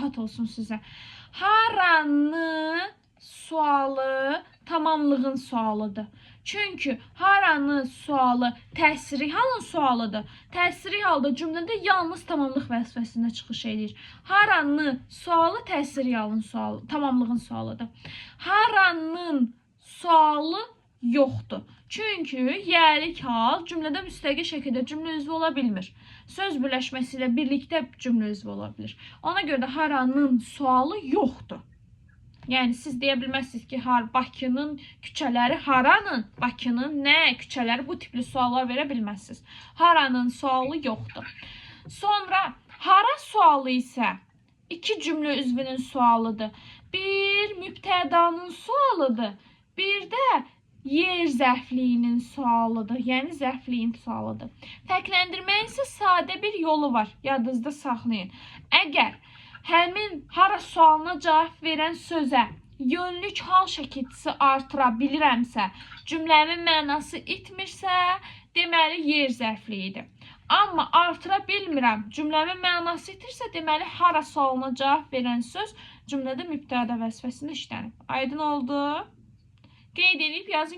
Rahat olsun sizə. Haranı sualı tamamlığın sualıdır. Çünki haranı sualı təsiri halın sualıdır. Təsiri halda cümlədə yalnız tamamlıq vəzifəsində çıxış edir. Haranı sualı təsiri halın sualı, tamamlığın sualıdır. Haranın sualı yoxdur. Çünki yəlik hal cümlədə müstəqil şəkildə cümlə üzvü ola bilmir. Söz birləşməsi ilə birlikdə cümlə üzvü ola bilir. Ona görə də haranın sualı yoxdur. Yəni siz deyə bilməzsiniz ki, Bakının küçələri haranın, Bakının nə küçələri, bu tipli suallar verə bilməzsiniz. Haranın sualı yoxdur. Sonra hara sualı isə iki cümlə üzvünün sualıdır. Bir mübtədanın sualıdır. Bir də yer zərfliyinin sualıdır. Yəni zərfliyin sualıdır. Fərqləndirməyin isə sadə bir yolu var. Yadınızda saxlayın. Əgər həmin hara sualına cavab verən sözə yönlük hal şəkilçisi artıra bilirəmsə, cümləmin mənası itmirsə, deməli yer zərfliyidir. Amma artıra bilmirəm, cümləmin mənası itirsə, deməli hara sualına cavab verən söz cümlədə mübtəda vəzifəsində işlənib. Aydın oldu? Qeyd edib yazın.